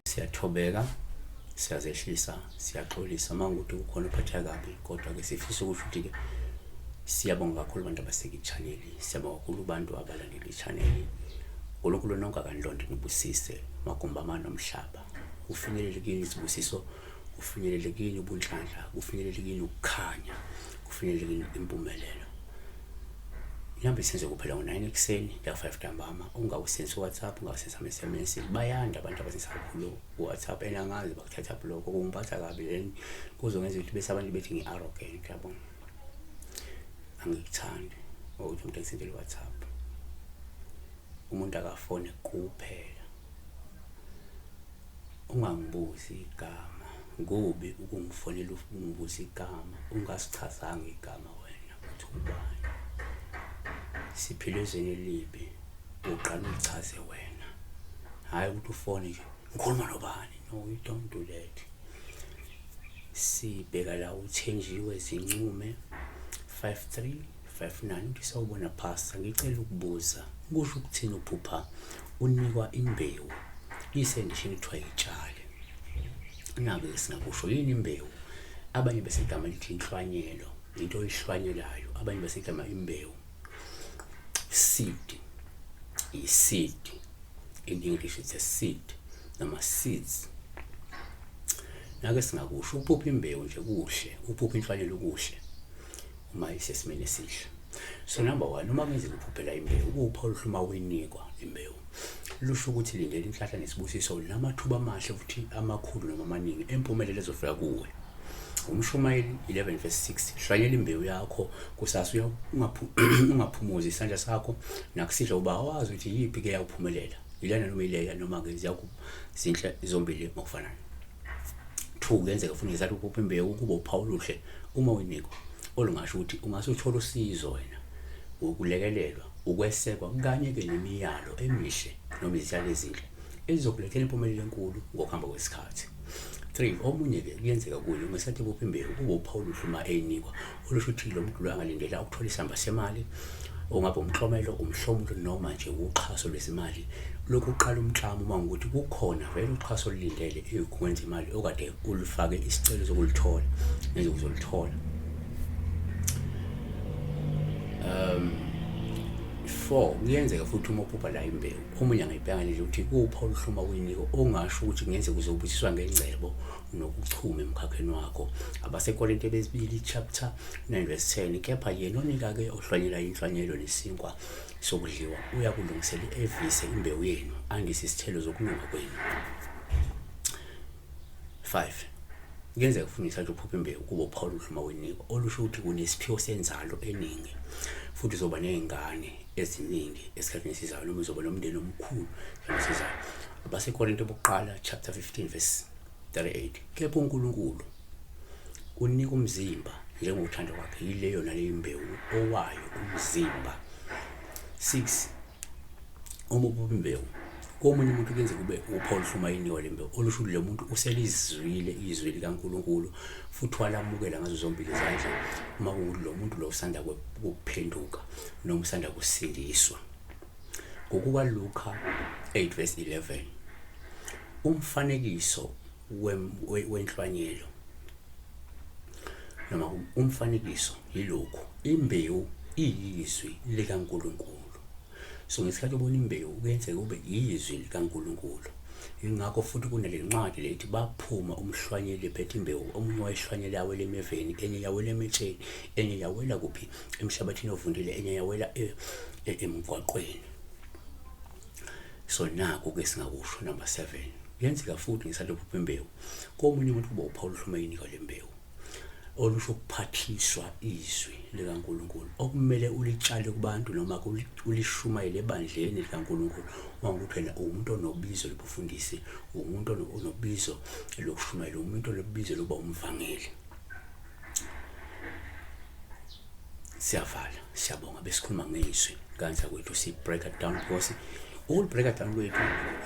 Siyathobeka, siyazehlisa, siyaxolisa uma ukuthi kukhona ophatheka kabi, kodwa-ke sifisa ukusho ukuthi-ke siyabonga kakhulu abantu abaseka i-channel, siyabonga kakhulu abantu abalandela i-channel. uNkulunkulu nonke akanilonde nibusise magumbi amane omhlaba. Kufinyelele kini izibusiso, kufinyelele kini ubunhlanhla, kufinyelele kini ukukhanya, kufinyelele kini impumelelo. Inamba isenze kuphela ngo-9 ekuseni la 5 ntambama. Ungawusenzi uWhatsApp, ungawusenzi ama-SMS. Bayanda abantu abasenza kakhulu uWhatsApp and angazi bakuthatha lokho kungiphatha kabi then kuzongenza ukuthi bese abantu bethi ngi-arrogant yabona. Angikuthandi ukuthi umuntu engisendele uWhatsApp. Umuntu akafone kuphela. Ungangibuzi igama, kubi ukungifonela ungibuza igama ungasichazanga igama wena ukuthi ubani. Siphila ezweni elibi, uqala uyichaze wena, hhayi ukuthi ufone nje ngikhuluma nobani. No, you don't do that. Sibheka la uThenjiwe Zincume 5359 uthi sawubona pastor, ngicela ukubuza kusho ukuthini uphupha unikwa imbewu isendishini kuthiwa yitshale. Naku-ke singakusho yini imbewu? Abanye besegama lithi inhlwanyelo, into oyihlwanyelayo, abanye besegama imbewu. Seed, i-seed in English it's a seed noma seeds. Nake singakusho uphupha imbewu nje kuhle, uphupha inhlwanyelo kuhle uma isesimeni esihle. So number one, uma kungenzeka uphuphela imbewu, kuwuphawu oluhle uma uyinikwa imbewu. Lusho ukuthi lindela inhlanhla nesibusiso namathuba amahle futhi amakhulu noma amaningi empumelelo ezofika kuwe. UMshumayeli 11 verse 6, hlwanyela imbewu yakho kusasa ungaphumuzi isandla sakho nakusidla uba awazi ukuthi yiphi ke yawuphumelela. Yilena noma ileya noma ke ziyaku zinhle zombili ngokufanayo. 2 kuyenzeka futhi ngesathi uphupha imbewu kuba uphawu oluhle uma uyinikwa olungasho ukuthi ungase uthole usizo wena ukulekelelwa ukwesekwa kanye ke nemiyalo emihle noma izitshalo ezinhle ezizokulethela impumelelo enkulu ngokuhamba kwesikhathi. 3 omunye ke kuyenzeka kuye ngesathi ephupha imbewu kuba uphawu oluhle uma eyinikwa olusho ukuthi lo muntu lo angalindela ukuthola isamba semali ongaba umklomelo umhlomulo noma nje uxhaso lwezimali. Lokhu kuqala umklamo uma ukuthi kukhona vele uxhaso olulindele ezikhungweni zemali okade ulifake isicelo sokulithola neze uzolithola. 4 kuyenzeka futhi uma uphupha la imbewu omunye angayibheka nje ukuthi kupha oluhluma kuyiniko ongasho ukuthi kungenzeka uzobusiswa ngengcebo nokuchuma emkhakheni wakho. AbaseKorinte besibili chapter 9 verse 10, kepha yena onika-ke ohlwanyela inhlwanyelo nesinkwa sokudliwa uyakulungisela evise imbewu yenu andise isithelo zokulunga kwenu. 5 kuyenzeka ufuna isathu uphupha imbewu kuba uphawu oluhle uma uyinikwa olusho ukuthi kunesiphiwo senzalo eningi futhi uzoba ney'ngane eziningi esikhathini esizayo noma uzoba nomndeni omkhulu esizayo. AbaseKorinte bokuqala chapter 15 verse 38, kepha uNkulunkulu unika umzimba njengokuthanda kwakhe yileyo naleyo imbewu owayo umzimba. 6 uma uphupha imbewu komunye umuntu kuyenzeka kube uphawu oluhle uma eyinikwa le mbewu olusho ukuthi lo muntu uselizwile izwi likaNkulunkulu futhi walamukela ngazo zombili izandla uma kuwukuthi lo muntu lo usanda kuphenduka noma usanda kusindiswa. NgokukaLuka 8 verse 11 umfanekiso wenhlwanyelo noma umfanekiso yilokhu, imbewu iyizwi likaNkulunkulu. So ngesikhathi ubona imbewu kuyenzeka kube yizwi likaNkulunkulu. Yingakho futhi kunale ncwadi lethi baphuma umhlwanyeli ephethe imbewu, omunye wayihlwanyela yawela emeveni, enye yawela emetsheni, enye yawela kuphi emhlabathini ovundile, enye yawela emgwaqweni. So naku ke singakusho number 7. Kuyenzeka futhi ngesikhathi uphupha imbewu komunye umuntu kuba uphawu oluhle uma eyinikwa le mbewu olusho ukuphathiswa izwi likaNkulunkulu okumele ulitshale kubantu noma ulishumayele ebandleni likaNkulunkulu. Uma ukuthi wena uwumuntu onobizo lobufundisi, uwumuntu onobizo lokushumayela, uwumuntu onobizo lokuba umvangeli. Siyavala, siyabonga. Besikhuluma ngezwi kanza kwethu, si break it down because ukuli break down kwethu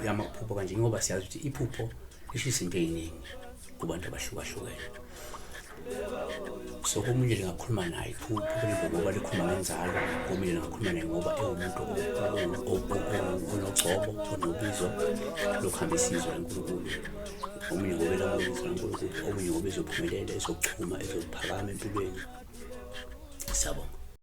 yamaphupho kanje ngoba siyazi ukuthi iphupho lisho izinto ey'ningi kubantu abahlukahlukene. So komunye lingakhuluma naye iphupho ngoba likhuluma ngenzalo, komunye lingakhuluma naye ngoba ewumuntu onogcobo, onobizo lokuhambisa izwi laNkulunkulu. Omunye ngoba elamukela izwi laNkulunkulu, omunye ngoba ezophumelela, ezochuma, ezophakama empilweni. Siyabonga.